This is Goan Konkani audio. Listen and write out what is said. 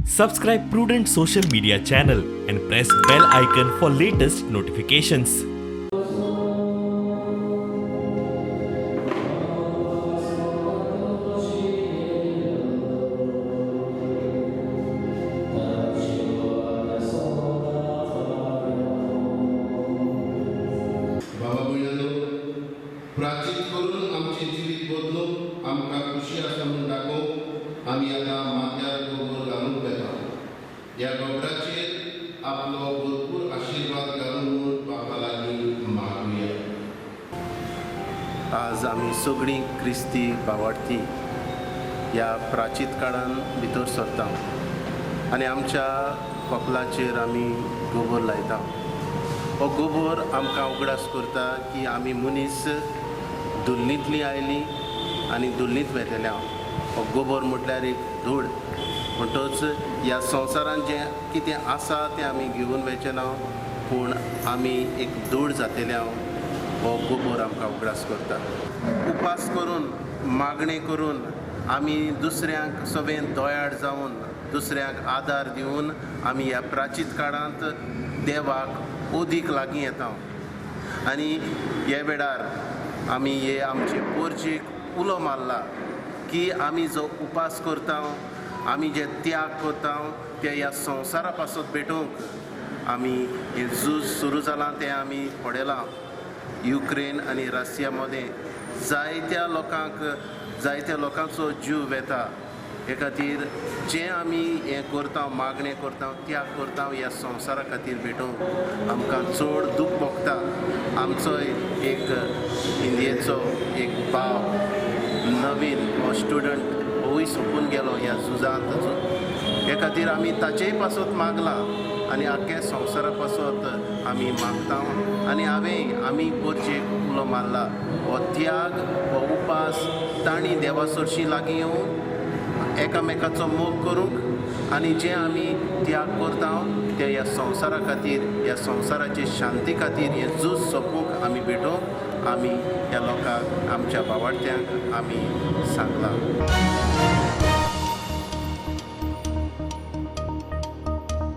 Subscribe Prudent social media channel and press bell icon for latest notifications. बाबा भयणांनो, प्राचीत करून आमचें जिवीत बदलून आमकां खुशी आसा म्हूण दाखोवंक आमी आतां माथ्यार गोबर घालूंक वेता. ह्या गोबराचेर आपलो भरपूर आशिर्वाद घालून म्हूण बापा लागीं मागुया. आज आमी सगळीं क्रिस्ती भावार्थी ह्या प्राचीत काळान भितर सरता आनी आमच्या कपलाचेर आमी गोबर लायता. हो गोबर आमकां उगडास करता की आमी मनीस धुल्लींतली आयली आनी धुल्लींत वेतले. हो गोबर म्हटल्यार एक धूळ. म्हणटच ह्या संवसारांत जें कितें आसा तें आमी घेवन वचचें ना, पूण आमी एक धूळ जातले. हो गोबर आमकां उगडास करता. उपास करून, मागणें करून, आमी दुसऱ्यांक सगळें दयाळ जावन, दुसऱ्यांक आदार दिवन आमी ह्या प्राचीत काळांत देवाक अदीक लागीं येता. आनी हे वेळार आमी हे आमचे पोरजेक उलो मारला की आमी जो उपास करता, आमी जे त्याग करता, ते ह्या संवसारा पासत भेटोवंक. आमी हें झूज सुरू जालां तें आमी पळयलां. युक्रेन आनी रशिया मदें जायत्या लोकांक, जायत्या लोकांचो जीव वेता. हे खातीर जें आमी हें करता, मागणें करता, त्याग करता, ह्या संवसारा खातीर भेटोवंक आमकां चड दूख भोगता. आमचो एक इंडियेचो एक भाव नवीन हो स्टुडंट होवूय सोंपून गेलो ह्या झुजांत. हे खातीर आमी ताचेय पासत मागलां आनी आख्ख्या संवसारा पासत आमी मागता. आनी हांवें आमी पोरचेक उलो मारला, हो त्याग, हो उपास तांणी देवा सरशीं लागीं येवन एकामेकाचो मोग करूंक आनी जें आमी त्याग करता ते ह्या संवसारा खातीर, ह्या संवसाराचे शांती खातीर, हें झूज सोंपूंक आमी भेटोवंक आमी ह्या लोकांक, आमच्या भावार्थ्यांक आमी सांगलां.